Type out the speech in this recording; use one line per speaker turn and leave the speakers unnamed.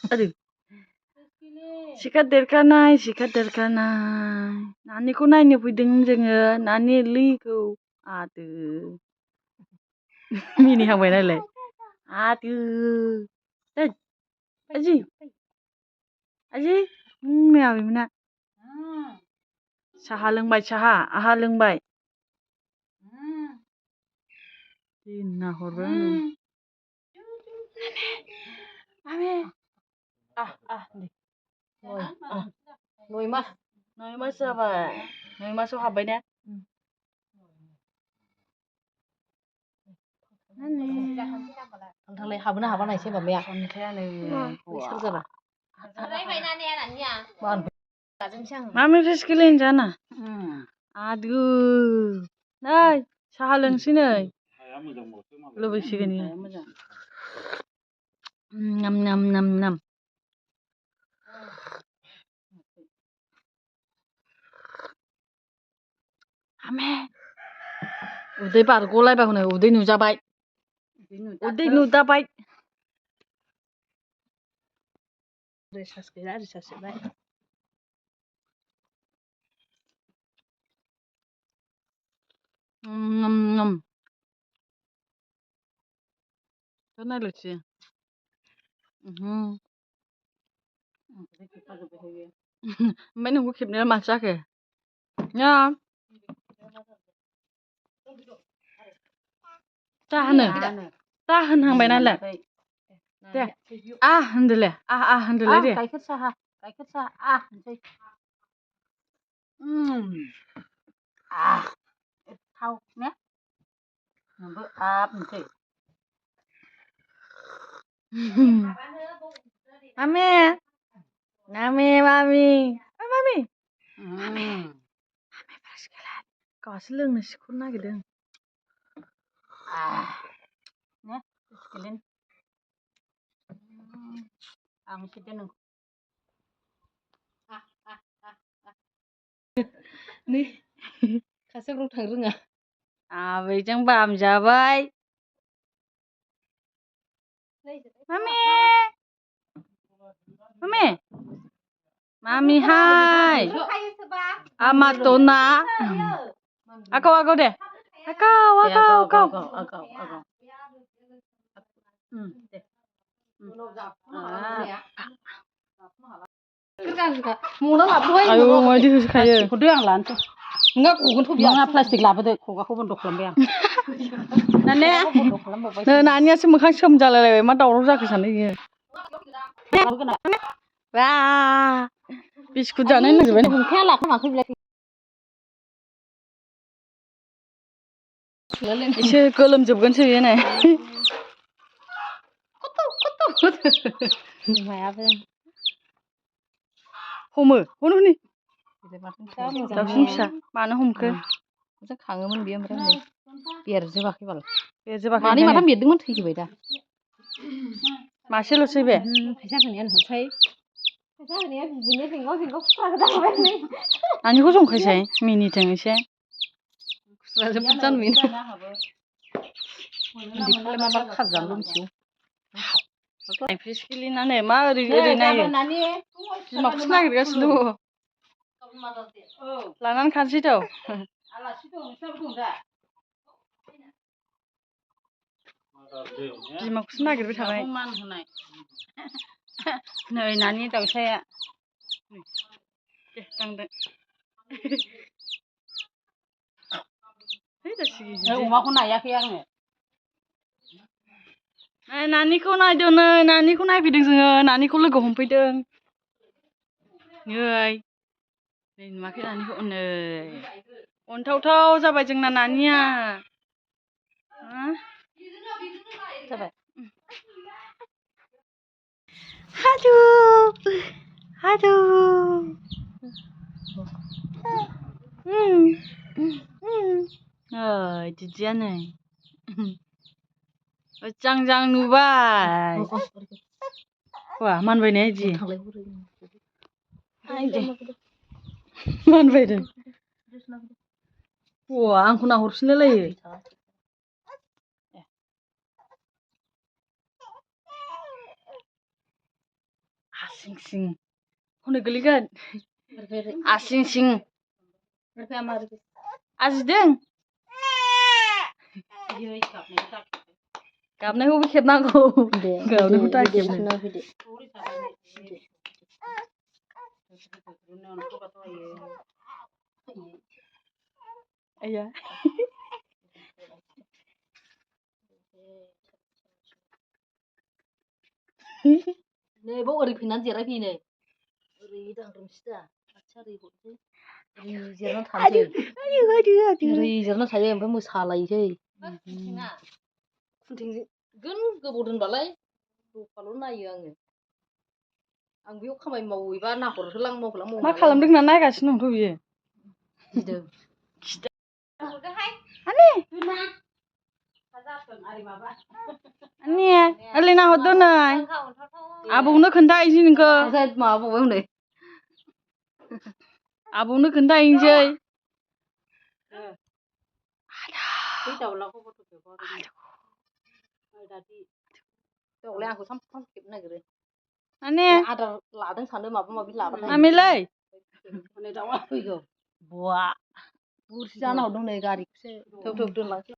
Aduh, sikat देरखानाय नानिखौ नायनो फैदों जोङो नानि लैखौ आदो मिनिहांबाय नालाय आदो आजि आबैमोना साहा लोंबाय आहा लोंबाय नाहरबाय आङो मामे 9 मास जाबाय 9 मासाव हाबबाय ने
थांलाय हाबोना हाबा नायसै माबाया
अन्थायानो
सोर जाबा
मामे फ्रेसकेलेन जाना आदु नै साहा लोंसै नै लुबैसिगोन नाम उदै बारग'लायबा हनै उदै नुजाबाय उदै नुदाबाय
रिसार्ज गैया रिसार्ज जोब्बाय
नायल'सै ओमफ्राय नोंखौ खेबनाया माथो जाखो दा होनहांबाय नालाय दे होनदोलाय होनदोलाय दे
गाइखेर साहा होनसै थाव ने नोंबो होनसै
मामी गावासो लोंनो सिखरनो नागिरदों
ने फ्रेसकेलेन आं सिदे नोंखौ
नै
खासेवग्राव थांनो रोङा
आबैजों बामजाबाय मामी हाय आमातोना आगाव दे आगाव
मना लाबोबाय
आयौ माबायदि होखायो
हरदो आं लानोसै नोंहा गगोनथ' बिया प्लास्टिक लाबोदो खुगाखौ बन्द' खालामबाय आं
नानियासो मोखां सोम जालायलायबाय मा दावराव जाखो सानदों इयो बिस्कुट जानो नागिरबाय
हमखाया लाखोमाखै बिलाय
एसे गोलोमजोबगोनसो बेयो नै
बिमायाबो
हमो हनै
दाउसिन
फिसा मानो हमखो
मोजां खाङोमोन बियो ओमफ्राय हनै बेरजोबाखै बाल
मानै
माथाम बेरदोंमोन थैजोबबाय दा
मासेल'सै बे
फैसा होनायानो हरसै फैसा होनाया बिदिनो जेंगाव खुस्रा गोदाबाय नै
नानिखौ जंखायसै मिनिथों एसे
खुस्राजों बुरजा नुयो उन्दैखौलाय मा खाजानोल' मिथिगौ
फ्रेसकेलेनानो मा ओरै नायो बिमाखौसो नागिरगासिनो दङ लानानै खानोसै थ' बिमाखौसो नागिरबाय थाबाय
नै नानि दाउसाया
दे दांदो
अमाखौ नायाखै आङो
नानिखौ नायदों नै नानिखौ नायफैदों जोङो नानिखौ लोगो हमफैदों नै नुवाखै नानिखौ नै अनथावथाव जाबाय जोंना नानिया
जाबाय
हादु दिदिया नै मोजां नुबाय वा मानबाय ने इदि मानबायदों वा आंखौ नाहरफिनलायलायो आसिं सिं हनै गोलैगोन आसिं सिं आजिदों गाबनायखौबो खेबनांगौ गाबनायखौ दा खेबनो आया
नै बाव ओरै फैनानै जिरायफैयो नै ओरै दांग्रोमसै दा आथिं ओरै हरसै ओरै जिरायनानै थानोसै ओरै जिरायनानै थायो ओमफ्राय मोसालायसै खुन्थिं गोन गोबाव दोनबालाय दफाल' नायो आङो आं बेयाव खामानि मावहैबा नाहरहोलां मावहोलां
मा खालामदों होनना नायगासिनो दंथ' बियो
गिदों
ओरै नाहरदो नै आबौनो खोन्थाहैसै नोंखौ
माबाबावबाय हनै
आबौनो खोन्थाहैनोसै
दाउलाय आंखौ सानफ्रामबो खेबनो नागिरो
माने
आदार लादों सानो माबा माबि लाबाथाय
मामिलै
दाउआ फैगौ बुवा बुरसि जाना हरदों नै गारिखौसो थोब थोब दोनलांसै